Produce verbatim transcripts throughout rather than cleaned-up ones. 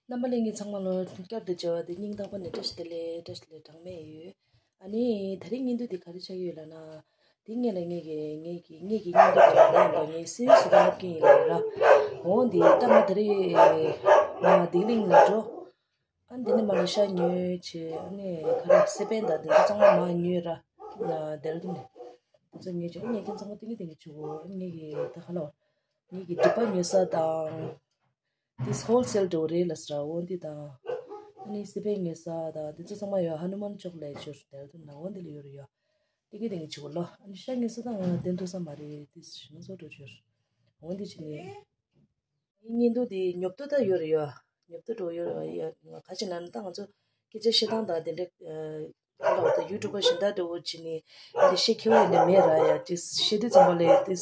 རྣམ་པ་ལྷན་རྒྱས་ཚང་མ་ལ་བསྐྱར་དུ་མཇལ་བ་དེ་སྙིང་ཐག་པ་ནས་བཀྲ་ཤིས་བདེ་ལེགས། བཀྲ་ཤིས་བདེ་ལེགས་གྲངས་མེད་ཡོད། ཨ་ནི་དེ་རིང་བརྙན་ཐུང་འདི་ག་རེ་ཆགས་ཀྱི་ཡོད་ལབ་ན། དེ་སྔོན་ལ་ངེད་ཀྱི་ངེད་ཀྱི་ངེད་ཀྱི་བརྙན་ཐུང་དེ་ལ་ལན་པ་ངས་སེམས་སུ་ལབ་ཀྱི་ཡིན་ལབ་ར། འོ་འདི་ལྟ་ང་དེ་རིང་ང་ལྡི་ལི་ལ་འགྲོ། ཨ་ནི་དེ་ནས་མར་ལ་ཤ་ཉོས་བྱས། ཨ་ནི་ག་རེ་སེ་པན་དང་དེ་ཚོ་ཚང་མ་མར་ཉོས་ར། ལ་དེར་དུ་ནས་དེ་ཚོ་ཉོས་བྱས། ཨ་ནི་ངེད་ཀྱི་ཚང་མ་ཏིང་ངེ་ཏིང་ངེ་བྱུག་གོ། ཨ་ནི་ངེད་ཀྱི་ད་ག་ལ་ངེད་ཀྱི་སྒྲིག་པ་ཉོ་ས་དང་། དེ་ཧོལ་སེལ་འགྲོ་རེད་ལབ་ས་འོ་འདི་དང་། ཨ་ནི་སེ་པན་ཉོ་ས་དང་དེ་ཚོ་ཚང་མ་ཡོད། ཧ་ནུ་མན་ཅོག་ལས་བྱོས་དེར་དུ་ན་འོ་འདི་ལ་ཡོད་རེད་ཡ། ཏིང་ངེ་ཏིང་ངེ་བྱུག་གོ་ལོ། ཨ་ནི་ཤ་ཉོ་ས་དང་ང་དེ་འདུག་ས་མ་རེད། དེ་ཞིམ་ས་འགྲོ་བྱོས། འོ་འདི་བྱས་ནས། བརྙན་ཐུང་དེ་ཉོབ་ཏོ་ད་ཡོད་རེད་ཡ། ཉོབ་ཏོ་འགྲོ་ཡོད་རེད་ཡ། ག་ཅི་ན་ན་ད་ང་ཚོ་སྐད་ཆ་བཤད་སྟངས་དང་དེ་འདྲ། ཨ་ལོ་ད་ཡུ་ཊུབ་པ་གཞན་དག་འདྲ་བོ་བྱས་ནས་འདི་བཤད་ཁྱེར་བ་ཡིན་ནི་མེད་ར་ཡ། དེ་བཤད་དུས་ཙམ་པ་ལས་དེ་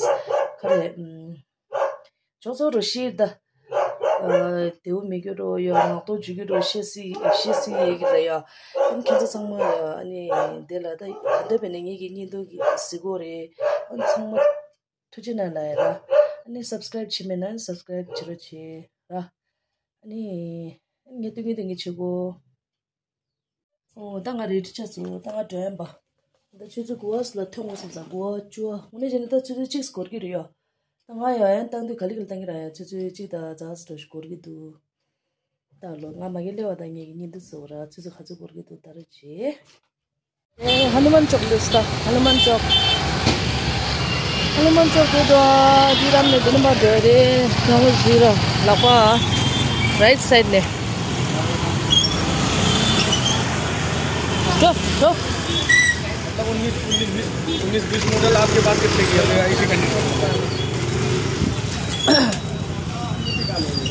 ག་རེ། ཨམ། ཅོག་ཙོ་རུ་ཤེས་ད། ཨ་དེའུ་མི་རྒྱུ་རོ་ཡ་ངག་ཐོག་འཇུ་རྒྱུ་རོ་བཤད་སྲིད་བཤད་སྲིད་ཡ་གི་ར་ཡ། ཨ་ནི་ཁྱེད་ཚོ་ཚང་མ་ཡ། ཨ་ནི་དེ་ལ་ད་ག་འདྲ་བས་ནས་ངེད་ཀྱི་བརྙན་ཐུང་གི་གཟིགས་གོ་རེད། ཨ་ནི་ཚང་མ་ཐུགས་རྗེ་གནང་ལ་ཡ་ར། ཨ་ནི་སབ་སི་ཀ་རེབ་བྱེད་མེད་ན་སབ་སི་ཀ་རེབ་བྱེད་རོགས་བྱེད་ར། ཨ་ནི་ངས་ཏིང་ངེ་ཏིང་ངེ་བྱེད་གོ། ཨོ་ད་ང་རེ་ཌི་ཆགས་སོང་། ད་ང་འགྲོ་ཡིན་པ། ད་ཆུ་ཚོད་དགུ་པ་ལ་ཐོན་དགོས་བསམ་ཙང་དགུ་པ་བཅུ་པ་དངོས་གནས་བྱས་ན་ད་ཆུ་ཚོད་གཅིག་འགོར་གྱི་རེད་ཡ། ད་ང་ཡང་ཡང་བཏང་དུས་ག་ལེ་ག་ལེ་བཏང་གི་ར་ཡ། ཆུ་ཚོད་གཅིག་དང་ཙག་ཙིག་འགོར་གྱི་འདུག་ད་ལོ་ང་མ་གི་སླེབས་པ་དང་ངེད་ཀྱི་བརྙན་ཐུང་བཟོ་ར། ཆུ་ཚོད་ག་ཚོད་འགོར་གྱི་འདུག་ད་རེ་བྱེད། ཨེ་ཧ་ནུ་མན་ཅོག་འདུག་ས། ཧ་ནུ་མན་ཅོག་ཧ་ནུ་མན་ཅོག་འདུག་དོ། འདི་རམ་ནས་འདི་ནས་མར་འགྲོ་རེད། ང་ཚོ་འདི་ར་ལག་པ་རའིཊ་སའིཌ་ནས། འགྲོ་འགྲོ། मतलब उन्नीस उन्नीस बीस उन्नीस बीस मॉडल आपके पास कितने की है? ऐसी कंडीशन।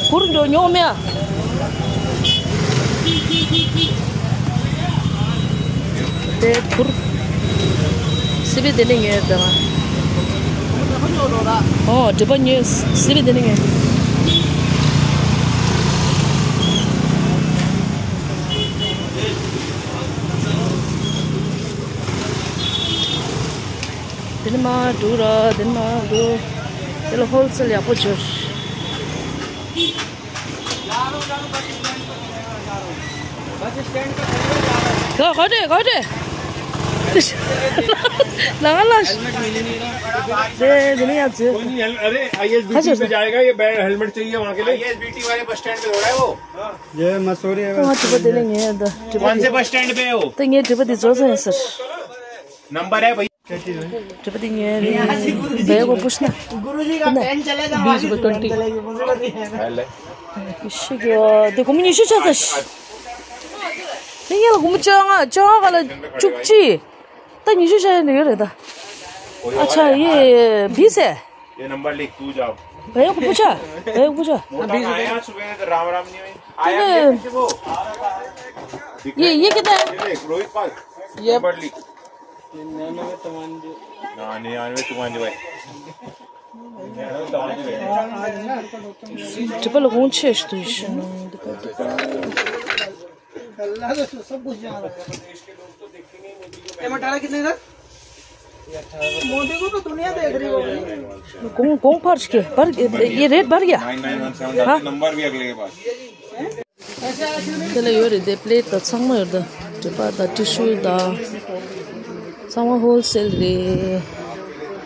ཁུར་འགྲོ་ཉོ་མེ། དེ་ཁུར། སི་པི་དེ་ནས་ཉོས་དང་། ཨོ་སྒྲིག་པ་ཉོས། སི་པི་དེ་ནས་ཉོས། དེ་ནས་མར་འགྲོ་ར། དེ་ནས་མར་འགྲོ། དེ་ལ་ཧོལ་སེལ་ཡག་པོ་བྱོས། ག་ག་རེ་ག་རེ། ལ་ལ། དེ་དེ་ནས་ཡར་འཛུལ། कोई नहीं, हेल- अरे आईएसबीटी में जाएगा ये, हेलमेट चाहिए वहाँ के लिए। आईएसबीटी वाले बस स्टैंड पे हो रहा है वो। ये मसूरी है। ང་དྲི་བ་དེ་ནས་ངས་ད་དྲི་བ་कौन से बस स्टैंड पे हो? ད་ངས་དྲི་བ་དེ་རྫོགས་ཚར་ཡིན་ཟེར། नंबर है भाई। དྲི་བ་དེ་ངས་རེད། བས་གོ་པུཤ་ན། गुरुजी का पेन चलेगा, हमारी ट्वेंटी चलेगी, मुझे तो नहीं है। ཤི་གི་དེ་སྒོར་མོ་ཉི་ཤུ་ཆགས་ཚར་ཤག་དེ་ངས་ལ་སྒོར་མོ་བཅོ་ལྔ། བཅོ་ལྔ་ག་ལ་བཅུ་གཅིག་ད་ཉི་ཤུ་ཆགས་ཡ་ནི་ཡོད་རེད་ད། अच्छा ये बीस है। ये नंबर लिख, तू जा। भैया को पूछा? भैया को पूछा? मोटा आया सुबह तो राम राम नहीं हुई। आया ये कैसे वो? ये, ये कितना है? ये देख, रोहित पाल। ये नंबर लिख। निन्यानवे तमांजू। हाँ, निन्यानवे तमांजू भाई। निन्यानवे तमांजू भाई। Triple कौन छे? ये मटारा कितने का? मोदी को तो दुनिया देख रही होगी। कौन कौन पर्स के पर ये रेट बढ़ गया? Nine nine one seven. हाँ। नंबर भी अगले के पास। དེ་ལ་ཡོད་རེད་དེ། པི་ལེ་ཊི་དང་ཚང་མ་ཡོད་རེད། སྒྲིག་པ་དང་ཊི་ཤུ་དང་ཚང་མ་ཧོལ་སེལ་རེད།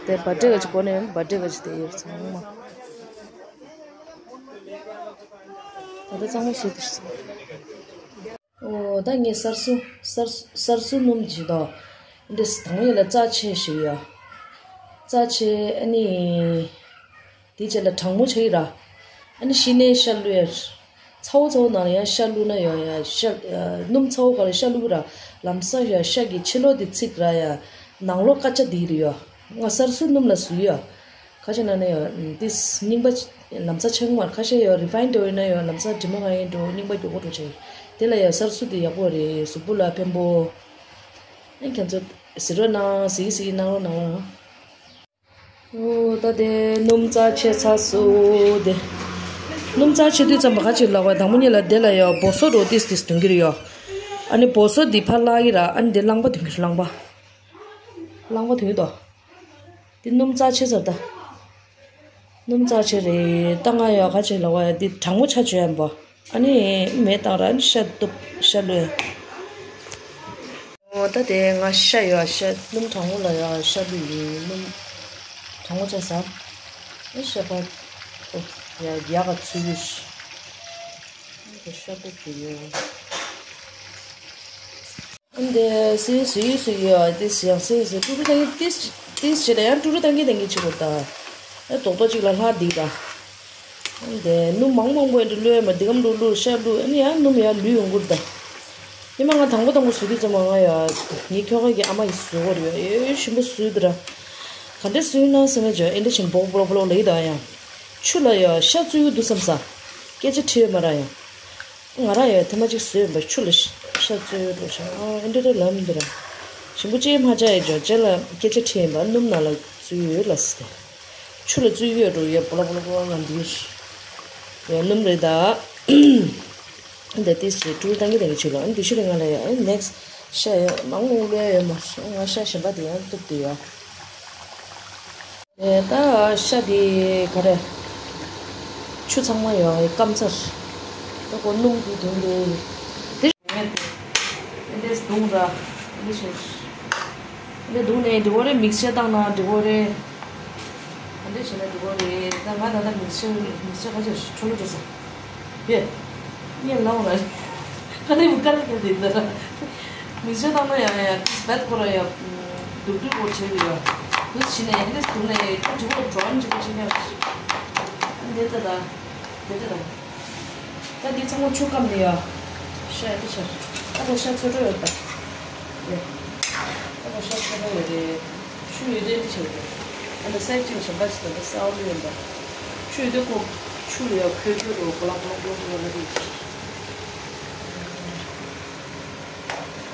དེ་བར་ཐི་ཌེ་ག་ཅིག་གོ་ནས་བར་ཐི་ཌེ་ག་ཅིག་དེ་ཡོད་ཚང་མ། ད་ལྟ་གཙང་མ་བཟོས་འདུག་ཟེར། ཨོ་ད་ངས་གསར་བཟོ་གསར་གསར་བཟོ་སྣུམ་བྱེད་དོ། འདི་དང་ཡོད་ལ་རྩ་ཆེ་ཞིག་ཡོད། རྩ་ཆེ་ཨ་ནི། དེ་རྗེས་ལ་གྲང་མོ་བྱེད་ཀྱི་ར། ཨ་ནི་ཤི་ནས་ཤ་བླུགས་ཡ། ཚ་བོ་ཚ་བོ་ནང་ལ་ཡང་ཤ་བླུགས་ན་ཡང་ཡང་ཤ། སྣུམ་ཚ་བོ་ག་ལ་ཤ་བླུགས་ཀྱི་ར། ལམ་སང་ཡང་ཤ་གི་ཕྱི་ལོགས་དེ་ཚིག་ར་ཡ། ནང་ལོགས་སྐད་ཆ་དེ་རེད་ཡ། ང་གསར་བཟོ་སྣུམ་ལ་བཟོས་ཡ། ཁ་ཤས་ནང་ན་ཡང་དེ་རྙིང་པ་ལམ་སང་ཆགས་མ། ཁ་ཤས་ཡང་རི་ཕ་ཡིན་འགྲོ་ཡིན་ན་ཡང་ལམ་སང་དྲི་མ་གང་ཡིན་འགྲོ་རྙིང་པ་མགྱོགས་པོ་འགྲོ་བྱས། དེ་ལ་ཡང་གསར་བཟོ་དེ་ཡག་པོ་རེད། གཟུགས་པོ་ལ་ཕན་པོ། ཨེ་ཁྱེད་ཚོ་གཟིགས་རོགས་གནང་། གཟིགས་གཟིགས་གནང་རོགས་གནང་། ཨོ་ད་དེ་སྣུམ་རྩ་ཆེ་ཚར་སོང་དེ། སྣུམ་རྩ་ཆེ་དུས་ཙམ་པ་ག་ཅིག་ལབ་པ། དང་པོ་ཉིད་ལ་དེ་ལ་ཡང་བོ་སོ་རོ་ཏིས་ཏིས་འདོན་གྱི་རེད་ཡ། ཨ་ནི་བོ་སོ་འདི་ཕར་བརླག་གི་ར། ཨ་ནི་དེ་རླངས་པ་འདོན་གྱི་རེད། རླངས་པ། རླངས་པ་འདོན་གྱི་འདུག་དེ་སྣུམ་རྩ་ཆེ་ཚར་ད། སྣུམ་རྩ་ཆེ་རེད། ད་ང་ཡང་ག་ཅིག་ལབ་པ། འདི་གྲང་མོ་ཆ་བཅོས་ཡ་ཡིན་པ། ཨ་ནི་མེ་བཏང་ར། ཨ་ནི་ཤ་གཏུབ། ཤ་བླུགས། འོ་ད་དེ་ང་ཤ་ཡོད། ཤ་སྣུམ་གྲང་མོ་ལ་ཡ་ཤ་བླུགས་ཡིན། སྣུམ་གྲང་མོ་བྱས་ཟ། ཨ་ཤ་ཕ་ཡ་ཡག་ག་ཚུད་ཡོད། ཤ་གཏུབ་ཀྱི་ཡོད། ཨ་འདི་སི་སི་སི་ཡ་ཏིས་ཡང་སི་སི་ཀྲུ་ཀྲུ་ཏང་གི་ཏིས་ཏིས་བྱེད་ད་ཡང་ཀྲུ་ཀྲུ་ཏང་གི་ཏང་གི་བྱེད་དགོས་ད། ཨ་རྡོག་པ་གཅིག་ལ་ལྷག་འདི་ད། ཨ་འདི་སྣུམ་མང་མང་པོ་འདི་བླུགས་ཡ་མ། འདི་གམ་བླུགས་བླུགས་ཤ་བླུགས། ཨ་ནི་ཡང་སྣུམ་ཡང་ལུས་ཡོང་གི་རེད་ད། ཉི་མ་ང་དང་པོ་དང་པོ་བཟོ་དུས་ཙམ་པ་ང་ཡ་ངའི་ཁྱོ་ག་གི་ཨ་མ་ཡིས་བཟོ་གི་རེད་ཡ། ཨེ་ཞིམ་པོ་བཟོས་འདུག་ར། ག་འདྲས་བཟོས་ན་ཟེར་ན་ཇོ་ཨེ་འདྲས་བྱས་ནས་སྦོག་སྦོག་སྦོག་ལབ་ཀྱི་ད་ཡ། ཆུ་ལ་ཡ་ཤ་བཙོས་ཀྱི་འདུག་བསམ་ས། སྐད་ཆ་དྲིས་མ་ར་ཡ། ང་རང་ཡང་ཐེངས་མ་གཅིག་བཟོས་ཡིན་པ། ཆུ་ལ་ཤ་བཙོས་འགྲོ་ཤག་ཨ་ཨེ་འདྲ་རེད་ལབ་འདི་ར། ཞིམ་པོ་ཅིག་མ་ཆགས་ཡ་ཇོ་རྗེས་ལ་སྐད་ཆ་དྲིས་ཡིན་པ། སྣུམ་ནང་ལ་བཙོས་ཡོད་ལ་ཟེར་ཏེ། ཆུ་ལ་བཙོས་ཡོད་འགྲོ་ཡ། པོ་ལ་པོ་ལ་པོ་ལ་འདི་ཡ་སྣུམ་རེད་ད། འདི་ཏིས་ཅིག་ཀྲུ་ཏང་གི་ཏང་གི་ཆུ་ལ། ཨ་འདི་ཤུ་རེ་ང་ལ་ཡ། ཨ་ནེག་སི་ཤ་ཡ་མང་པོ་བླུགས་ཡ་ཡོད་མ། ང་ཤ་གཞན་པ་དེ་ཡང་གཏུབ་དེ་ཡ། ཨེ་ད་ཤ་དེ་ག་རེ། ཆུ་ཚང་མ་ཡོད་སྐམ་ཚར། ད་ཁོ་སྣུམ་དེ་བཏུང་དེ། དེ་ཨེ་འདྲས་བཏུང་ར། ཨེ་འདྲས་བྱས། ཨེ་འདྲས་བཏུང་ནས་འགྲིག་གོ་རེད། མིག་སི་ཆར་བཏང་ན་འགྲིག་གོ་རེད། ཨེ་འདྲས་བྱས་ན་འགྲིག་གོ་རེད། ད་ང་ད་ལྟ་མིག་སི་ཆར་མིག་སི་ཆར་ག་ཚོད་འཕྲོ་བརླག་འགྲོ་སོང་། ཡེ། ངས་ལངས་ལ། ཁ་ནས་བུ་དཀར་ལ་ཁྱེར་དེ་འདི་ར། མིག་སི་ཆར་བཏང་ན་ཡང་ཡང་ཏིས་བད་ཁོ་ར་ཡ། སྡུག་སྡུག་པོ་བྱེད་ཀྱི་ཡོད། འདུག་བྱས་ནས་ཨེ་འདྲས་བཏུང་ནས་ཁོ་འགྲིག་གོ་འགྲོ། ཨ་འཇིག་པ་བྱེད་ཀྱི་ཡོད། འདི་ལྟ་ད། འདི་ལྟ་ད། ད་འདི་ཚང་མ་ཆུ་སྐམ་དེ་ཡ། ཤ་ཡ་ཏི་ཤ། ད་ཁོ་ཤ་ཚོད་འགྲོ་ཡོད་ད། ཡ། ད་ཁོ་ཤ་ཚོད་འགྲོ་ཡོད་རེད། ཆུ་ཡོད་དེ་འདི་བྱེད་དགོས། ཨ་ནི་སའི་ཅིག་གཞན་པ་ཞིག་ད་ལྟ་སའོ་ལུ་ཡོད་ད། ཆུ་ཡོད་དེ་ཁོ་ཆུ་ལ་ཡ་ཁོལ་ཁོལ་རོ་གོ་ལག་གོ་ལག་གོ་ལག་གོ་ལག་གོ་ལག་རེད།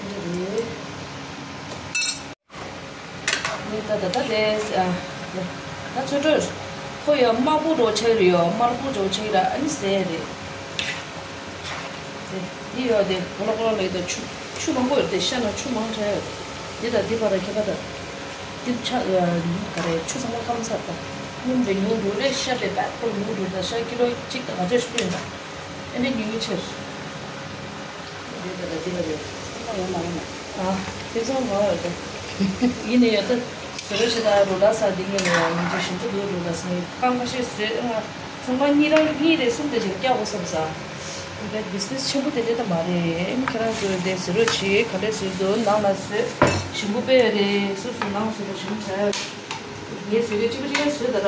འདི་རེད། ནི་ད་ད་ད་ལས། ཨ། ད་ཚོད་འགྲོ། ཁོ་ཡ་དམར་པོ་འགྲོ་ཆགས་རེད་ཡ། དམར་པོ་འགྲོ་ཆགས་ར། ཨ་ནི་ཟས་རེད། དེ་འདི་ཡོད་དེ་གོ་ལ་གོ་ལ་ལས་ད་ཆུ་ཆུ་མང་པོ་ཡོད་དེ། ཤ་ན་ཆུ་མང་དྲགས་ཡོད། འདི་དང་འདི་བར་ཁྱད་པར་ད། འདི་ཆ་ག་རེ་ཆུ་ཚང་མ་སྐམ་ཚར་ད། སྣུམ་དེ་ཉུང་འགྲོ་རེད། ཤ་དེ་བད་ཁོ་ཉུང་འགྲོ་ད། ཤ་ཀི་ལོ་གཅིག་དང་ང་ཚོས་ཤ་སྤུན་ད། ཨ་ནི་ཉུང་ཉུང་ཆེར། འདི་ད་ད་འདི་ལ་རེད། ཚང་མ་ཡོད་མ་རེད་ན། ཨ། དེ་ཚང་མ་ཡོད་དེ། ཡིན་ནའི་ཡོད་དེ། ཟེར་རོ་ཞེ་ད་རུ་ལ་ས་འདི་ངས་ལ་ཡང་ཡིན་གྱི་ཞིམ་པོ་འདུག་རུ་ལ་ས་ངས་རྐང་ཁ་ཤས་བཟོས། ང་ཚང་མ་གཉིས་རང་གཉིས་རེ་གསུམ་དེ་ཅིག་བཀྱག་དགོས་བསམ་ས། བེད་བི་ཛི་ནེ་སི་ཆེན་པོ་དེ་འདྲ་ད་མ་རེད། ཨེམ་ཁྱེད་རང་ཚོས་དེ་ཟེར་རོ་ཆེ་ག་འདྲས་བཟོས་འདུག་ནང་ལ་བཟོས། ཞིམ་པོ་དཔེ་རེད། སོ་སོ་ནང་བཟོས་པ་ཞིམ་པོ་ཆགས་ཡ། ངས་བཟོས་དེ་གཅིག་པ་གཅིག་པ་བཟོས་ད་ར།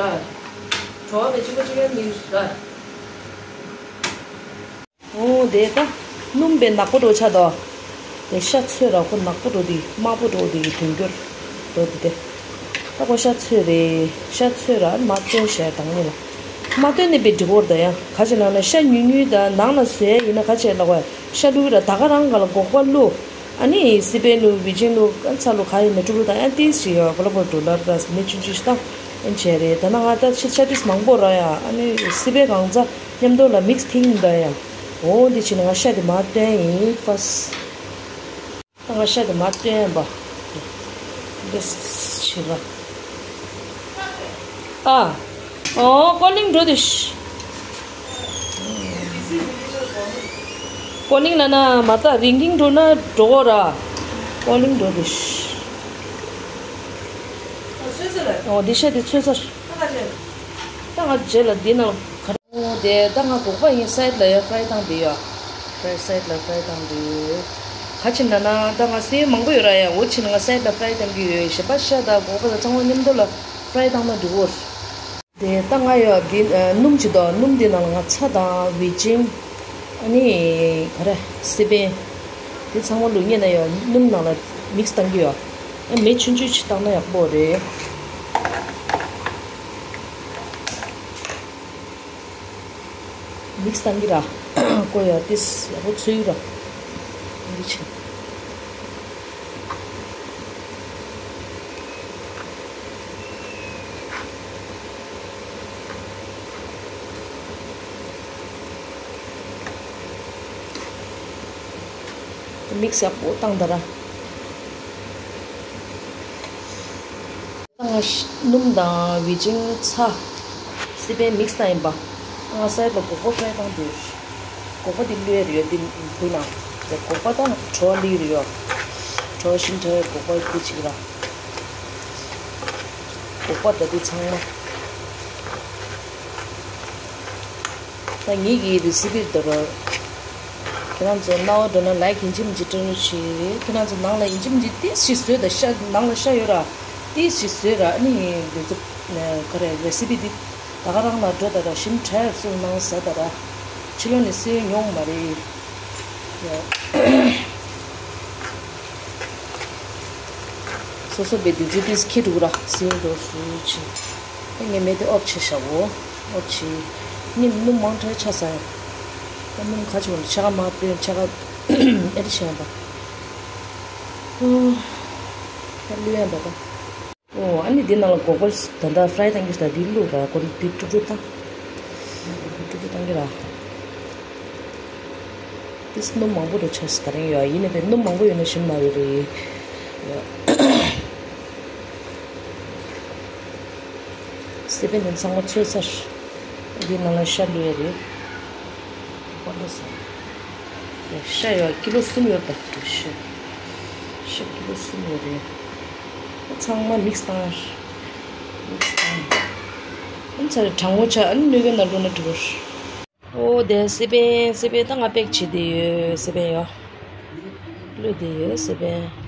བྲོ་བ་དེ་གཅིག་པ་གཅིག་པ་མི་ར། འོ་དེ་ད་སྣུམ་པའི་ནག་པོ་འགྲོ་ཆགས་དོ། དེ་ཤ་ཚོས་ར་ཁོ་ནག་པོ་འགྲོ་དེ་དམར་པོ་འགྲོ་དེ་གི་དོན་གྱུར་འགྲོ་དེ་དེ། ད་ཁོ་ཤ་ཚོས་རེད། ཤ་ཚོས་ར་མ་བཏོན་བྱས་དང་ནི་ལ། མ་བཏོན་ནི་པའི་འགྲིག་གོ་ར་ད་ཡང་ག་ཅི་ལབ་ན་ཤ་ཉུང་ཉུང་ད་ནང་ལ་བཟོས་ཡིན་ན་ག་ཅི་ལབ་བ་ཤ་བླུགས་ར་ད་ག་རང་ག་ལ་སྒོག་པ་བླུགས། ཨ་ནི་སི་པན་བླུགས་ཝི་ཅིན་བླུགས་ཨ་ཚ་བླུགས་ག་ཡིན་ན་ཀྲུ་ཀྲུ་དང་ཨ་ཏིས་ཞིག་ཡོད་ག་ལ་བོར་འགྲོ་ལར་ད་མི་ཆུང་ཆུང་ཞིག་དང་ཨ་བྱས་རེད། ད་ནང་ང་ད་ཕྱི་ཆ་ཏིས་མང་པོ་ར་ཡ། ཨ་ནི་སི་པན་གང་ཚ་མཉམ་དུ་ལ་མིག་སི་ཐིང་ད་ཡ། འོ་འདི་ཕྱིན་ང་ཤ་དེ་མ་བཏོན་ཡིན་ཕ་སི། ད་ང་ཤ་དེ་མ་བཏོན་པ། འདི་ཕྱི་ར། ཨ། ཨོ་ཀོ་ལིང་འགྲོ་དེ་ཤི། ཀོ་ལིང་ལ་ན་མ་ད་རིང་རིང་འགྲོ་ན་འགྲོ་གོ་ར། ཀོ་ལིང་འགྲོ་དེ་ཤི། ཨོ་འདི་ཤ་དེ་ཚོས་ཚར། ད་ང་རྗེས་ལ་འདི་ནང་ག་རེ། དེ་ད་ང་སྒོག་པ་ཡིན་སའེ་ཌི་ལ་ཡ་ཕ་རའི་བཏང་དེ་ཡ། ཕ་རའི་སའེ་ཌི་ལ་ཕ་རའི་བཏང་དེ། ག་ཕྱིན་ན་ན་ད་ང་སའེ་མང་པོ་ཡོད་ར་ཡ། འོ་ཕྱིན་ང་སའེ་ཌི་ལ་ཕ་རའི་བཏང་གི་ཡོད། ཞེས་པ་ཤ་ད་སྒོག་པ་ད་ཚང་མ་མཉམ་དུ་ལ་ཕ་རའི་བཏང་ན་འགྲིག་གོ། དེ་ད་ང་ཡ་འདི་སྣུམ་ཅི་དོ་སྣུམ་འདི་ནང་ལ་ང་ཚ་དང་ཝི་ཅིང་ཨ་ནི་ག་རེ་སི་པན་དེ་ཚང་མ་ལུག་ཉེ་ན་ཡ་སྣུམ་ནང་ལ་མིག་སི་བཏང་གི་ཡོད། ཨ་མེ་ཆུང་ཆུང་ཅིག་བཏང་ན་ཡག་པོ་རེད། མིག་སི་བཏང་གི་ར། ཀོ་ཡ་ཏིས་ཡག་པོ་ཚོས་ཡོད་ར། འདི་ཆེ། མིག་སི་ཡག་པོ་བཏང་ད་ར། ང་སྣུམ་དང་ཝི་ཅིང་ཚ། སི་པན་མིག་སི་བཏང་ཡིན་པ། ང་སའེ་ཌི་ལ་སྒོག་པ་ཕ་རའི་བཏང་འདུག་སྒོག་པ་འདི་བླུགས་ཡ་རེད་ཡོད་འདི་བུ་ན། དེ་སྒོག་པ་དང་བྲོ་བ་བླུགས་རེད་ཡོད། བྲོ་བ་ཤིན་ཐལ་སྒོག་པ་འདི་གཅིག་ར། སྒོག་པ་ད་འདི་ཚང་མ། ད་ངེད་ཀྱི་རི་སི་པི་འདི་ར། ཁྱེད་རང་ཚོ་རྣ་བ་འགྲོ་ན་ལའིག་ཡིན་གཅིག་མིན་གཅིག་སྤྲད་རོགས་བྱེད། ཁྱེད་རང་ཚོ་ནང་ལ་ཡིན་གཅིག་མིན་གཅིག་ཏིས་ཞིག་བཟོས་ད་ཤ་ནང་ལ་ཤ་ཡོད་ར། ཏིས་ཞིག་བཟོས་ར་ཨ་ནི་འདི་ཚོ་ག་རེ་རི་སི་པི་འདི། ད་ག་རང་ལ་འགྲོ་ད་ར་ཤིན་ཐལ་གསུང་གནང་ཟ་ད་ར། ཕྱི་ལོགས་ནས་སེལ་ཡོང་མ་རེད། ཡ། སོ་སོ་བའི་དུས་ཚོད་ཏིས་ཁྱི་འདུག་ར་སེལ་འགྲོ་སུ་ཆེ། ངས་མེད་དེ་ཨོབ་ཆེ་ཤག་འོ། ཨོབ་ཆེ། ཉིན་སྣུམ་མང་དྲགས་ཆ་ས་ཡ། ད་སྣུམ་ཁ་ཆེ་བ་ནི་ཆ་ག་མ་དཔོན་ཆ་ག་ཨེ་རི་ཆེ་ཡ་པ། ད་ལུས་ཡ་འདྲ་ད། ཨོ་ཨ་ནི་འདི་ནང་ལ་སྒོག་པ་ད་ལྟ་ཧྥ་རའི་བཏང་གི་ད་འདི་བླུགས་ར་ཀོ་རི་འདི་ཀྲུབ་ཀྲུབ་བཏང་། ཀྲུབ་ཀྲུབ་བཏང་གི་ར། འདི་སྣུམ་མང་པོ་རུ་ཆགས་སི་ད་རིང་ཡོད་ཡིན་ནི་བས་སྣུམ་མང་པོ་ཡོད་ན་ཞིམ་མ་ཡོད་རེད། སི་པན་དེ་ཚང་མ་ཚོས་ཚར། འདི་ནང་ལ་ཤ་བླུགས་ཡ་རེད། ཤ་ཡོད་ཀི་ལོ་གསུམ་ཡོད་པ་ཤ། ཤ་ཀི་ལོ་གསུམ་ཡོད་རེད། ཚང་མ་མིག་སི་བཏང་། མིག་སི་བཏང་། ཨ་ཚར་གྲང་མོ་ཆ་ཨ་ནི་སྣོད་ཀ་ནང་བླུགས་ན་འགྲིག་གོ། ཨོ་དེ་སི་པན་སི་པན་ད་ང་པེག་བྱེད་དེ་ཡོད་སི་པན་ཡོད། བླུགས་དེ་ཡོད་སི་པན།